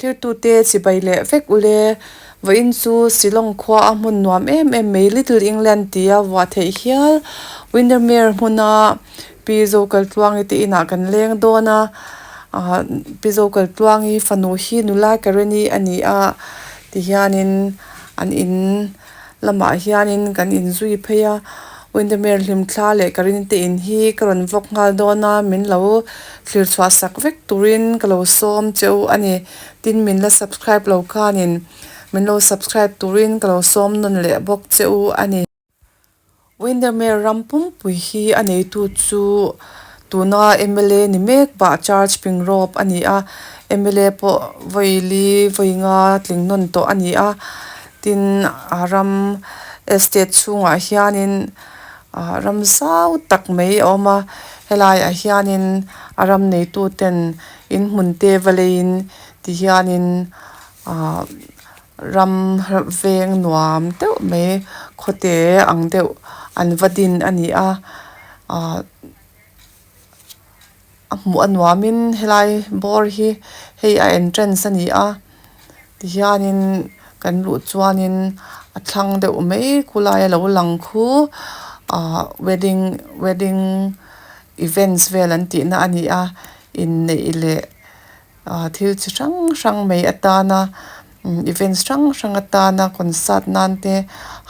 Thirtute chibai leh vek ule. Vawiin chu Shillong khua a hmun nuam em em mai Little England tia vuah theih hial Windermere hmuna Pi Zokaltluangi te inah kan leng dawn a, ah Pi Zokaltluangi fanu hi nula Kareni a ni a tihianin an in lamah hianin kan inzui phei a Windermere hlimthla leh Kareni te in hi ka rawn vawk nghal dawn a min lo thlir chhuah sak vek turin ka lo sawm che u a ni tin min la subscribe lo khanin min lo subscribe turin ka lo sawm nawn leh bawk che u a ni. Windermere ram pumpui hi a neitu chu tuna mla ni mek bah Charge Pingrawp a ni a, mla pawh vawi li vawi nga tling nawn tawh a ni a, tin a ram estate chhungah hianin ah ram zau tak mai a awm a, helaiah hianin a ram neitu ten in hmun te va leiin tihianin ah. Ram veng nuam deuh mai khawte ang deuh an va din a ni a ahh a hmuh a nuamin helai bawr hi hei a entrance a ni a tihianin kan luh chuanin a thlang deuh mai khulai a lo lang khu ahh wedding wedding events vel an tihna a ni a inneih leh. ah thil chi hrang hrang mai atana events hrang hrang atana concert nan te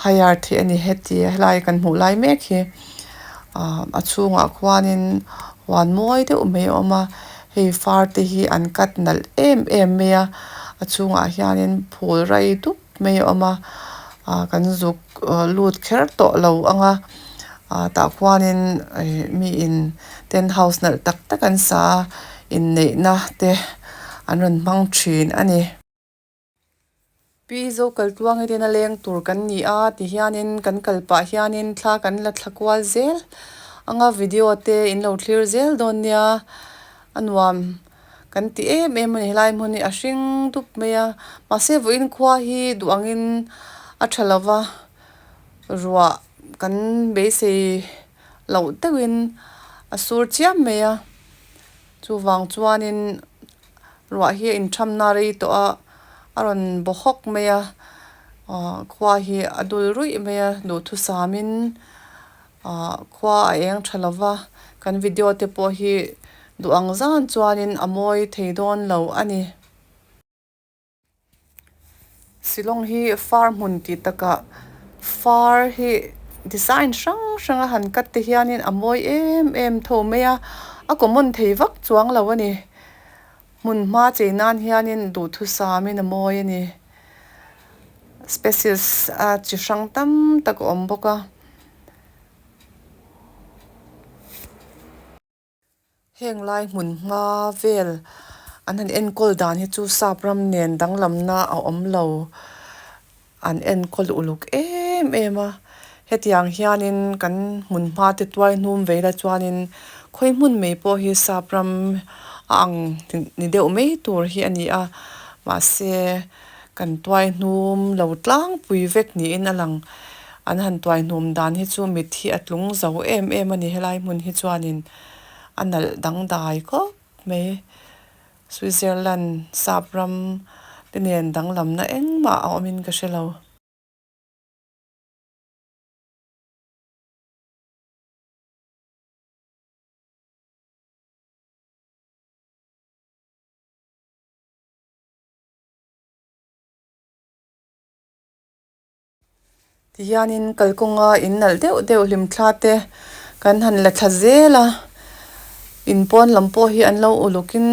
hire theih a ni heti helai kan hmuh lai mek hi ah a chhungah khuanin huan mawi deuh mai a awm a hei far te hi an cut nalh em em mai a a chhungah hianin phul rai dup mai a awm a ah kan zuk lut kher tawh lo ang a ah tah khuanin ih miin tent house nalh tak tak an sa a inneihna te an rawn hmang thin a ni. Pi Zokaltluangi ten a leng tur kan ni a tihianin kan kal pah hianin thla kan la thla kual zel anga video te in lo thlir zel dawn nia a nuam. Kan ti em em a ni helai hmun hi a hring dup mai a mahse vawiin khua hi duh angin a tha lo va ruah kan beisei loh deuhin a sur chiam mai a chuvang chuanin ruah hi a inthamna rei tawh a a rawn baw hawk mai a ah khua hi a dul ruih mai a duhthusamin. Ahh khua a eng tha lo va, kan video te pawh hi duh ang zan chuanin a mawi thei dawn lo a ni. Shillong hi far hmun tih takah far hi design hrang hrang a han cut te hianin a mawi em em tho mai a, a common thei vak chuang lo a ni. Hmun hma chei nan hianin duhthusamin a mawi a ni. Species a chi hrang tam tak a awm bawk a. Heng lai hmun hma vel an han enkawl dan hi chu sap ram nen danglamna a awm lo. An enkawl uluk em em a, hetiang hianin kan hmun hma te tuai hnum vei la chuanin khawi hmun mai pawh hi sap ram a ang ni deuh mai tur hi a ni a, mahse kan tuai hnum lo tlangpui vek niin a lang. An han tuai hnum dan hi chu mit hi a tlung zo em em a ni helai hmun hi chuanin a nalh dangdai khawp mai. Switzerland sap ram te nen danglamna engmah a awmin ka hre lo. Tihianin kalkawnga in nalh deuh deuh hlimthla te kan han la thla zel a, in pawn lam pawh hi an lo ulukin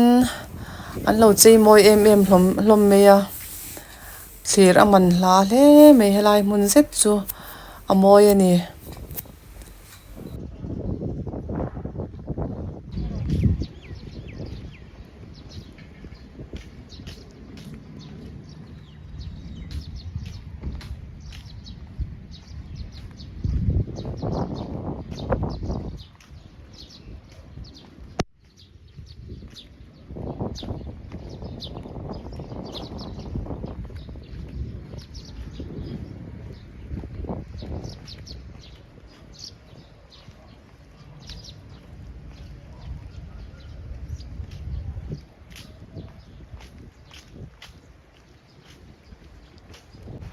an lo chei mawi em em hlawm hlawm mai a, thlir a man hla hle mai helai hmun zet chu a mawi a ni.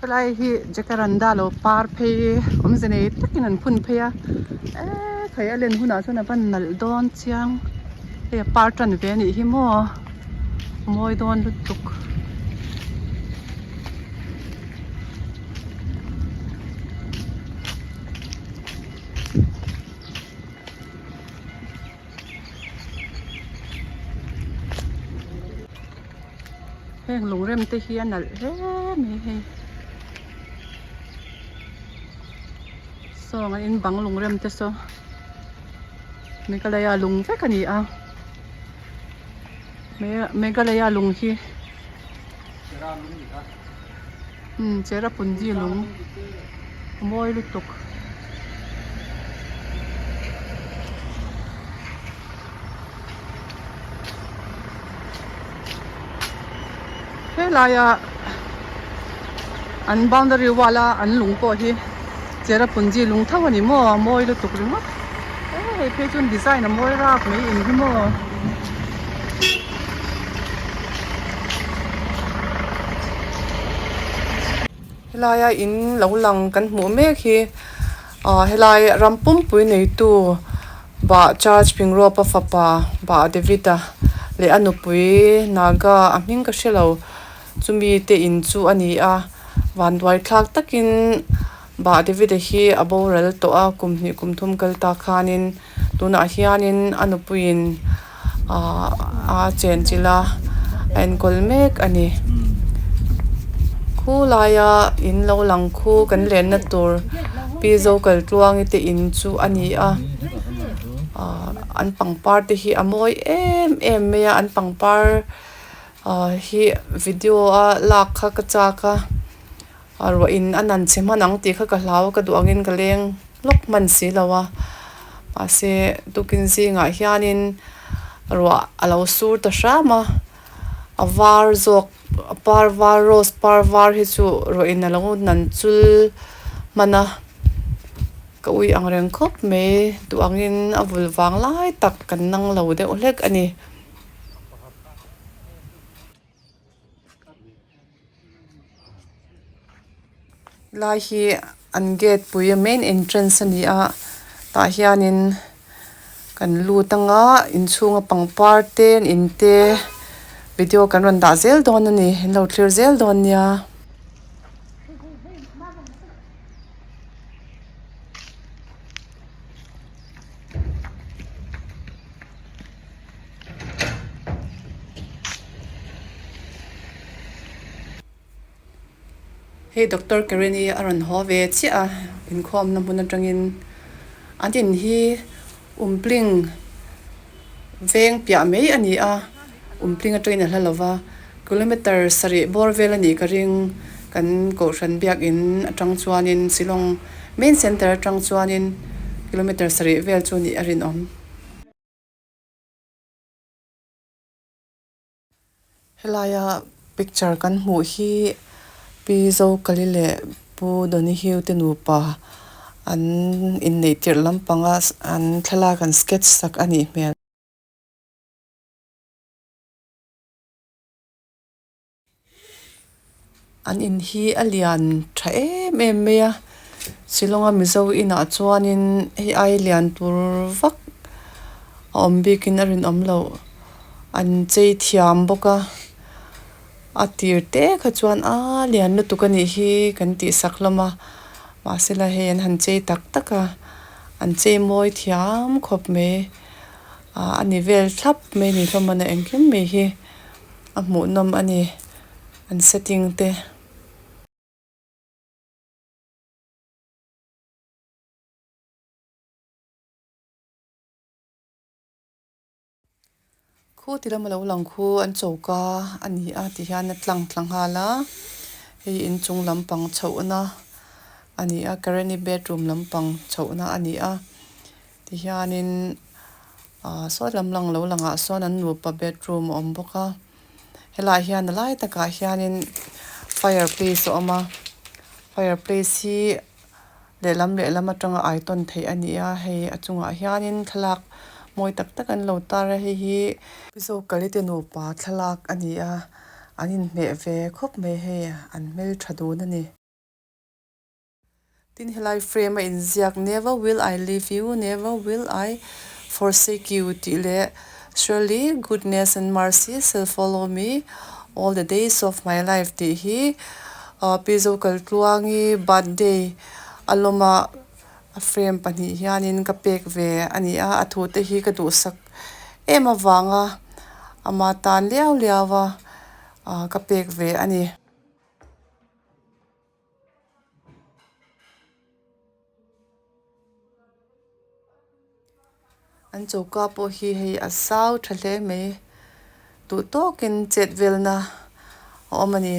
Helai hi jacaranda lo par phei awmze nei takin an phun phei a eee khai a len hunah chuan a van nalh dawn chiang hei a par tan ve a nih hi maw a mawi dawn lutuk. Heng lungrem te hi a nalh hle mai hei saw an in bang lungrem te saw Meghalaya lung vek a ni a Meghalaya lung hi umm Cherrapunji lung a mawi lutuk. Helaia an boundary wall a an lung pawh hi Cherrapunji lung tho a ni maw a mawi lutuk ringawt e hei phei chuan design a mawi rap mai in hi maw. Helaia in lo lang kan hmuh mek hi ah helai ram pumpui neitu Bah Church Pingruapa fapa Bah David-a leh a nupui Naga a hming ka hre lo chumi te in chu a ni a, vanduai thlak takin Bah David-a hi a boral tawh a, kum hnih kum thum kal ta khanin tunah hianin a nupuiin ahh a chenchilh a, a enkawl mek a ni. Khulaia in lo lang khu kan lenna tur Pi Zokaltluangi te in chu a ni a ahh an pangpar te hi a mawi em em mai a an pangpar ahh hi video a lak kha ka chak a. A ruah in a nan che hman ang tih kha ka hlau a ka duh angin ka leng lawk hman si lo a mahse tukin zingah hianin ruah a lo sur ta hram a a var zawk a par var rose par var hi chu ruah in a lo nan chul hman a ka ui ang reng khawp mai duh angin a vul vang lai tak kan nang lo deuh hlek a ni. Lai hi an gate pui main entrance a ni a tah hianin kan lut anga inchhunga pangpar te an in te video kan rawn dah zel dawn a ni in lo thlir zel dawn nia. Hei Doctor Kareni a rawn haw ve chiah a inkhawmna hmun atangin an in hi Umpling veng piah mai a ni a Umpling atangin a hla lo va kilometer sarih bawr vel a nih ka ring kan kohhran biakin atang chuanin Shillong main center atang chuanin kilometer sarih vel chu nih a rinawm. Helaia picture kan hmuh hi Pi Zokali leh Pu Donihiu te nupa an inneih tirh lampanga an thlalak an sketch sak a nih hmel. An in hi a lian tha em em mai a Shillong a Mizo inah chuanin hei ai lian tur vak a awm bikin a rinawm loh an chei thiam bawk a a tir te kha chuan aaa lian lutuk a nih hi kan tih sak hlawm a mahse la hei an han chei tak tak a an chei mawi thiam khawp mai ah a ni vel thlap mai a ni hlawm a na engkim mai hi. A hmuhnawm a ni an setting te. Khu ti lama lo lang khu an choka a ni a ti hian a tlang thla nghal a hei inchung lampang chhohna a ni a Kareni bedroom lampang chhohna a ni a tihianin Ahh saw lam lang lo langah sawn an nupa bedroom a awm bawk a helaiah hian a lai takah hianin fire place a awm a fire place hi lehlam lehlam atanga ai tawn theih a ni a hei a chungah hianin thlalak mawi tak tak an lo tar a hei hi Mizo te nupa thlalak a ni a an inhmeh ve khawp mai hei an hmeltha dun a ni. Tin helai frame a inziak Never will I leave you, never will I forsake you tih leh Surely goodness and mercy shall follow me all the days of my life tih hi Pi Zokaltluangi birthday a lawma a frame pahnih hianin ka pek ve a ni a, a thu te hi ka duhsak em avanga ama tan liau liau a ka pek ve a ni. An choka pawh hi hei a zau tha hle mai duh tawkin chet velna a awm a ni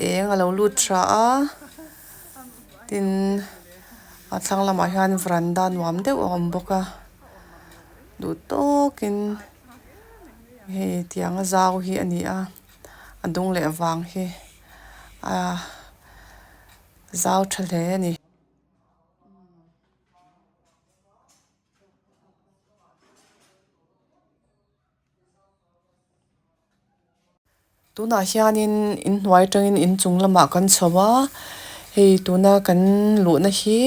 eng a lo lut tha a tin a thlang lamah hian varanda nuam deuh a awm bawk a duh tawkin hei tiang a zau hi a ni a. A dung leh vang hi a zau tha hle a ni. Tunah hianin inhnuai atangin inchung lamah kan chho a, hei tuna kan luhna hi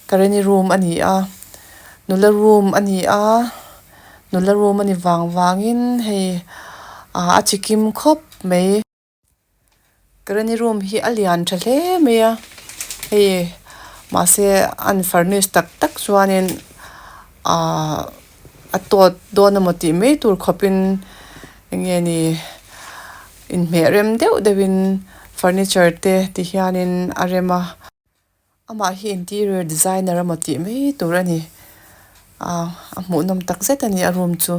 Kareni room a ni a, nula room a ni a. Nula room a ni vang vangin hei ah a chi kim khawp mai. Granny room hi a lian tha hle mai a hei mahse an furnish tak tak chuanin ahh a tawt dawn emaw tih mai tur khawpin eng nge ni inhmeh rem deuh deuhin furniture te ti hianin a rem a. Amah hi interior designer emaw tih mai tur a ni. Ahh a hmuhnawm tak zet a ni a room chu.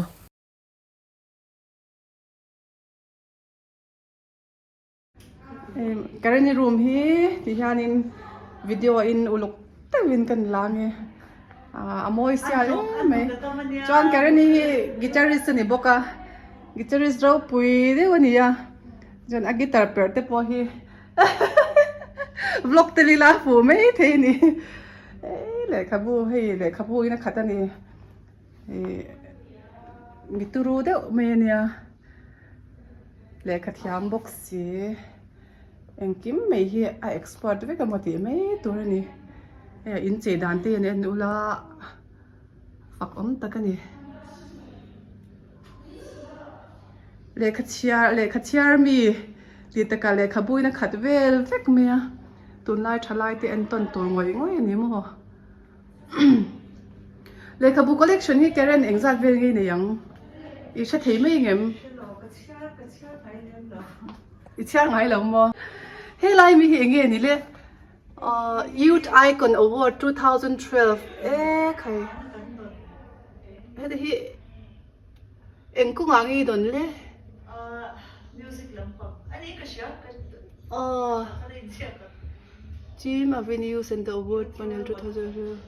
Kareni room hi ti hianin video in uluk deuhin kan la ang e. Ahh a mawi sial em mai. Chuan Kareni hi guitarist a ni bawk a guitarist ropui deuh a ni a chuan a guitar perh te pawh hi. Vlog te lila fuh mai thei a ni eh lehkhabu hei lehkhabu in a khat a ni ih mi turu deuh mai a nia lehkha thiam bawk si engkim mai hi a expert vek emaw tih mai tur a ni hei a inchei dan te hi an en ula fak awm tak a ni. Lehkha chhiar lehkha chhiar mi tih takah lehkhabu in a khat vel vek mai a tunlai thalai te en tawn tur ngawih ngawih a ni maw lehkhabu collection hi Karen engzat vel nge i nei ang i hre thei mai ngem i chhiar ngai lo maw helai mi hi eng nge ni le ahh youth icon award 2012 e khai heti hi. Eng kawngah nge i dawn le? Aw Team Avenues and the Award Panel 2000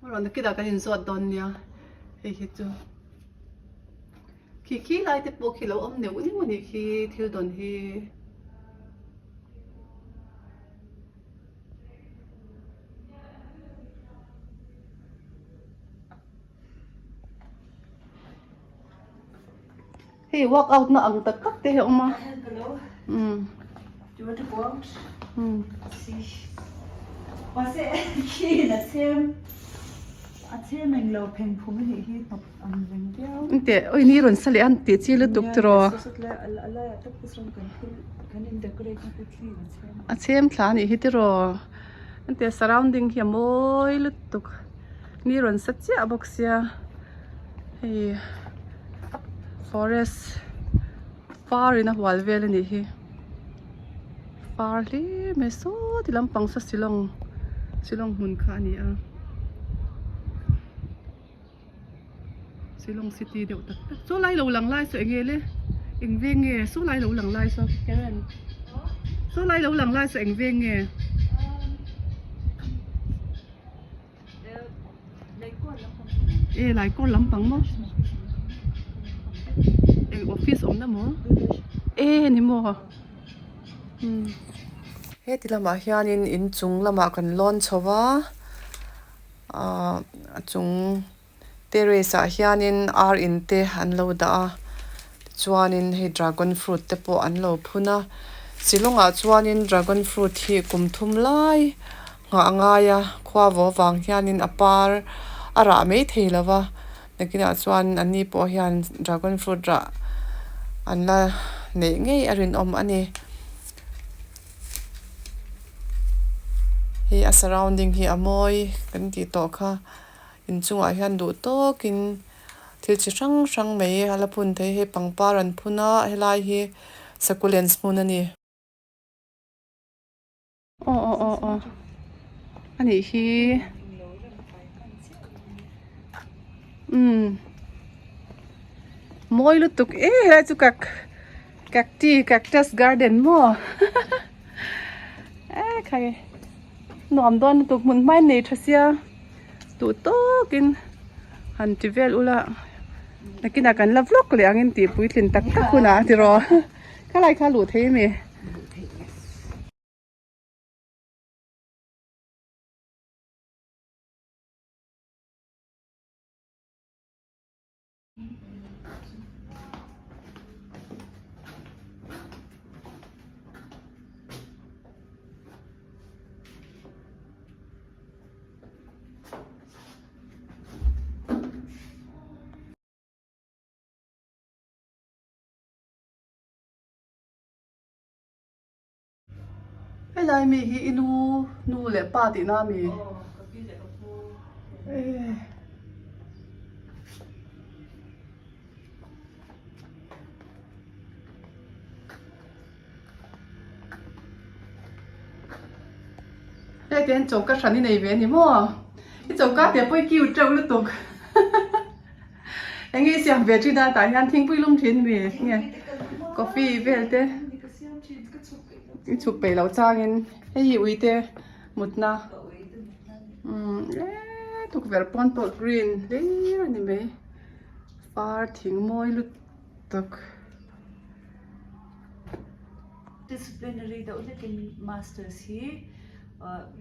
Rawn nakinah kan inzawt dawn nia hei hi chu khi khi lai te pawh khi lo awm neuh neuh a nih khi thil dawn hi. Hei walk out na ang tak tak te hi a awm a umm umm engteh awi ni rawn sa leh a tih chi lutuk tiraw a chhem thla a nih hi tiraw engteh surrounding hi a mawi lutuk. Ni rawn sa chiah bawk sia hei forest far in a hual vel a nih hi far hlir mai saw ti lampang saw shillong shillong hmun kha a ni a shillong city deuh tak tak saw lai lo lang lai saw eng nge le eng veng nge saw lai lo lang lai saw Karen saw lai lo lang lai saw eng veng nge. E Laikawr lampang maw eng office awmna maw e ni maw umm heti lamah hianin inchung lamah kan lawn chho a ahh a chung terrace ah hianin ar in te an lo dah a tichuanin hei dragon fruit te pawh an lo phun a. Shillong ah chuanin dragon fruit hi kum thum lai nghah a ngai a khua vaw vang hianin a par a rah mai thei lo va nakinah chuan an ni pawh hian dragon fruit rah an la neih ngei a rinawm a ni. Hei a surrounding hi a mawi kan tih tawh kha inchungah hian duh tawkin thil chi hrang hrang mai a la phun thei hei pangpar an phun a helai hi succulents hmun a ni. Aw aw aw aw a nih hi umm mawi lutuk e helai chu kak cacti cactus garden maw e khai nuam dawn lutuk hmun hma in nei tha sia duh tawkin han ti vel ula nakinah kan la vlog leh angin tih puitlin tak tak hunah tiraw khalai kha luh thei ami. Helai mi hi i nu nu leh pa tihna a mi? Hei te hian choka hran i nei ve a ni maw? I choka teh pawh i cute reuh lutuk. Eng nge i siam ve thin a tah hian thingpui lum thin mi nge coffee vel te i chhuk peih loh changin hei hi uite mutna umm eee tukverh pawn pawh green hlir a ni mai par thing mawi lutuk. Disciplinary deuh hlekin masters hi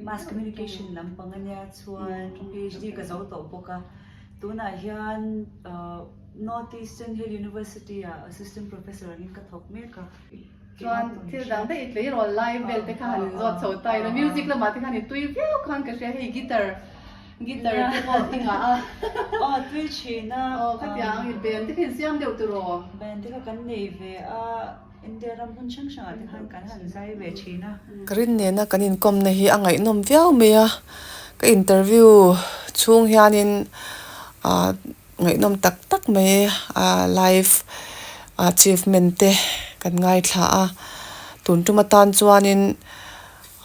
mass communication lampang ania chuan PhD ka zo tawh bawk a. Tunah hian North Eastern Hill University ah Assistant Professor angin ka thawk mek a. Chuan thil dang daih i tleirawl lai vel te kha han inzawt chho ta ila music lamah te khan i tui viau khan ka hria hei guitar guitar te pawh i ngah a. Aw tui thin a. Aw khatiang i band te kha insiam deuh tiraw? Band te kha kan nei ve a. India ram hmun hrang hrangah te khan kan han zai ve thin a. Ka rin nena kan inkawmna hi a ngaihnawm viau mai a, ka interview chhung hianin ah ngaihnawm tak tak mai a life achievement te kan ngaithla a, tun tum atan chuanin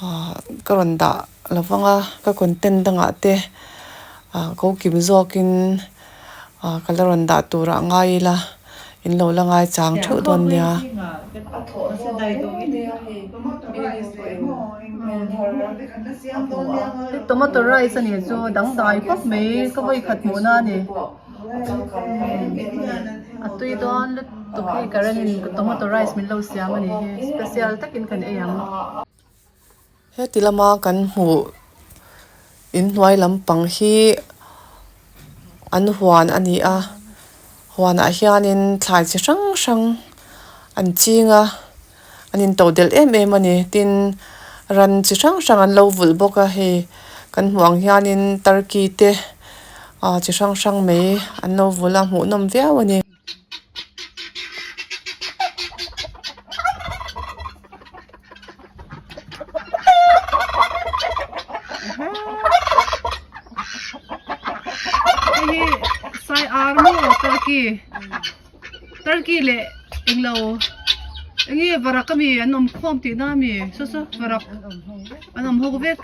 ah ka rawn dah lo vang a, ka content dangah te ah ko kim zawkin. Ah ka la rawn dah turah ngai ila in lo la ngai chang theuh dawn nia. Tomato rice a nih chu dangdai khawp mai ka vawi khat hmuhna a ni. A tui dawn lutuk hei Karen in tomato rice min lo siam a nih hi special takin kan ei ang. Heti lama kan hmuh inhnuai lampang hi an huan a ni a huanah hianin thlai chi hrang hrang an ching a an intodelh em em a ni tin ran chi hrang hrang an lo vulh bawk a hei kan hmuh ang hianin turkey te ah chi hrang hrang mai an lo vulh a hmuhnawm viau a ni. Hei hi sai ar maw turkey turkey leh englo enge varak ami an awm khawm tihna ami saw saw varak an awm ho vek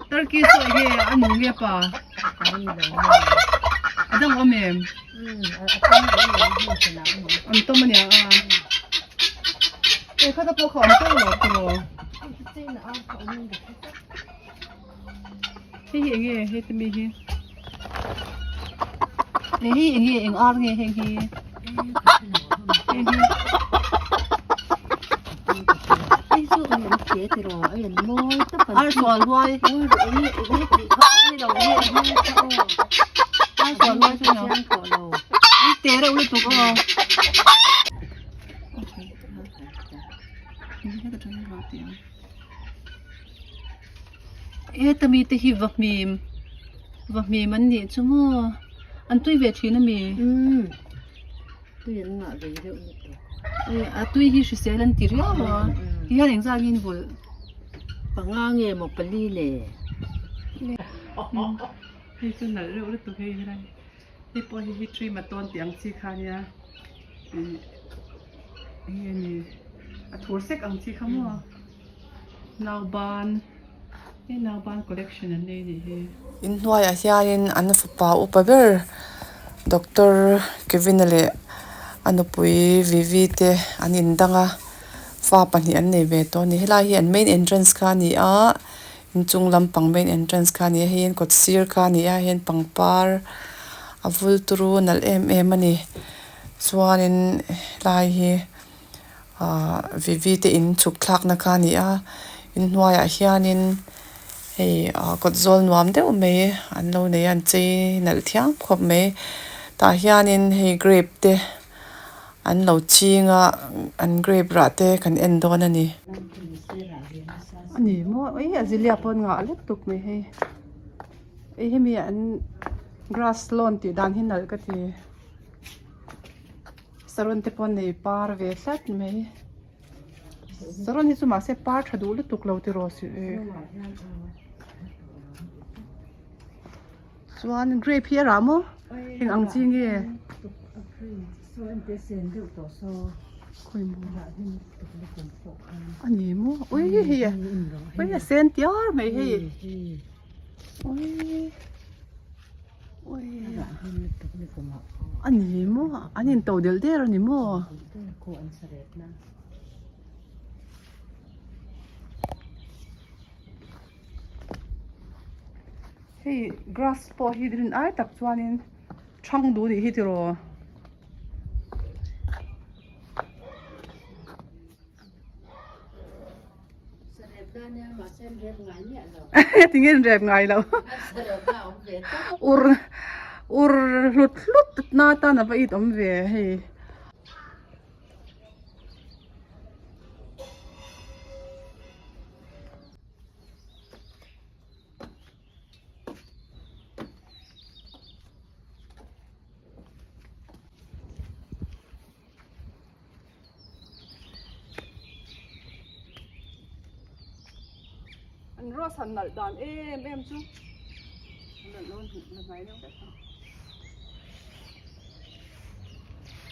turkey saw enge a nu nge pa a dang awm em. An tawm a nia a e khata pawh kha awm teuh lo tiraw hei hi enge hei te mi hi hei hi enge eng ar nge heng hi heng hi ar sual huai ar sual huai chu ni An te reuh lutuk aw. Heta tangin ruah tih ang. Heta mite hi vahmim vahmim an nih chu maw an tui ve thin a mi? Umm tui an ngah ve deuh lutuk. A tui hi hrisel an ti riau a ti hian engzat nge ni vawlh? Panga nge maw pali le? Hei chu nalh reuh lutuk hei helai hei pawh hi hi tree matawn tih ang chi kha ania ih hei a ni a thur sek ang chi kha maw nauban hei nauban collection an nei anih hi. Inhnuaiah hianin an fapa upa ber doctor Kevin-a leh a nupui Vivi te an indang a fa pahnih an nei ve tawh a ni helai hi an main entrance kha a ni a. Inchung lampang main entrance kha a ni a hei hian kawt sir kha a ni a hei hian pangpar a vul turu nalh em em a ni chuanin helai hi ahh vivi te in chhuk thlakna kha a ni a inhnuaiah hianin hei ah kawt zawl nuam deuh mai an lo nei a an chei nalh thiam khawp mai tah hianin hei grape te an lo ching a an grape rah te kan en dawn a ni. A ni maw ui a zilia pawh an ngah lutuk mai hei hei hemi an grass lawn tih dan hi nalh ka ti saron te pawh an nei par ve tlat mai saron hi chu mahse par tha duh lutuk lo tiraw chuan grape hi a rah maw eng ang chi nge. A ni maw ui hei a ui a sen tiar mai hei ui ui a ni maw an in to del der a ni maw. Hei grass pawh hi rin ai tak chuanin ṭhang duh anih hi tiraw. Tinge an rep ngai lo ur ur hlut hlut na tan a va it awm ve hei. An rose han nalh dan em em chu nalh lo la hnai deuh vek ang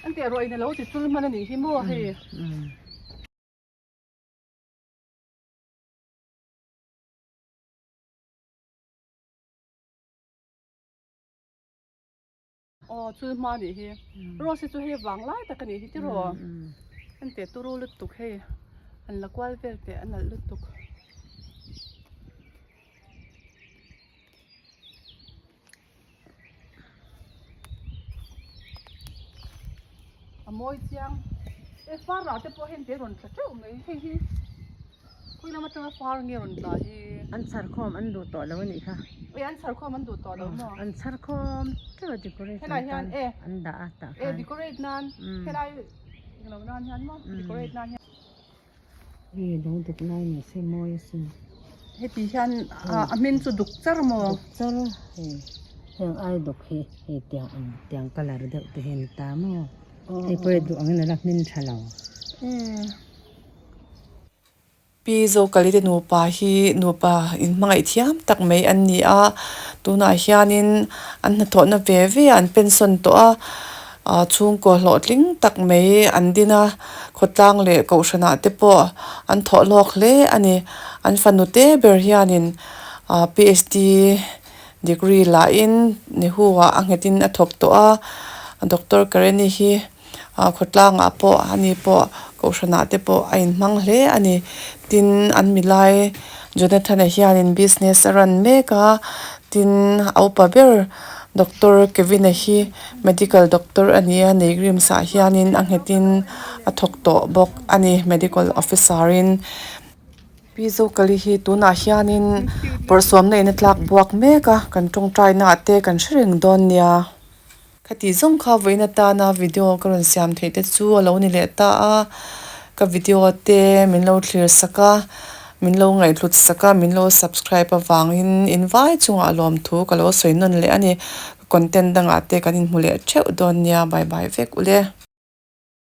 an teh ruah in a lo ti chul hman a nih hi maw hei. Aw chul hma nih hi rose hi chu hei vang lai tak a nih hi tiraw an teh turu lutuk hei an la kual vel teh a nalh lutuk. A mawi chiang e far rah te pawh heng te rawn tla teuh mai hei hi khawi lam atanga far nge rawn tla hi. An chhar khawm an duh tawh lo a nih kha. E an chhar khawm an duh tawh lo maw. An chhar khawm teuh a decorate helai hian e an dah a tah khan. E decorate nan helai englo nan hian maw decorate nan hian. Hei lung duk lai ni se mawi asin. Heti hian a hming chu duk char maw? Duk char hei heng ai duk hi hei tiang ang tiang colour deuh te hi a ni ta maw? Hei pawh hi duh angin a la hmin tha lo. Pi Zokali te nupa hi nupa inhmangaih thiam tak mai an ni a, tunah hianin an hnathawhna ve ve ah an pension tawh a. Ah chhungkaw hlawhtling tak mai an din a, khawtlang leh kohhranah te pawh an thawh hlawk hle a ni. An fanu te ber hianin ah PhD degree lahin Nehu ah a nghetin a thawk tawh a, Doctor Kareni hi ah khawtlangah pawh ani pawh kohhranah te pawh a inhmang hle a ni. Tin, an milai Jonathan-a hianin business a run mek a, tin a upa ber Doctor Kevin-a hi Medical doctor a ni a, Neighrims ah hianin a nghetin a thawk tawh bawk a ni medical officer in. Pi Zokali hi tunah hianin bawrhsawmna in a tlak buak mek a, kan tawngtai na ah te kan hre reng dawn nia. Khati zawng kha vawiin atana video ka rawn siam theih te chu a lo ni leh ta a. Ka video te min lo thlir sak a, min lo ngaihhlut sak a, min lo subscribe avangin in vai chungah lawmthu ka lo sawi nawn leh a ni. Content dangah te kan inhmu leh theuh dawn nia, bye bye vek ule.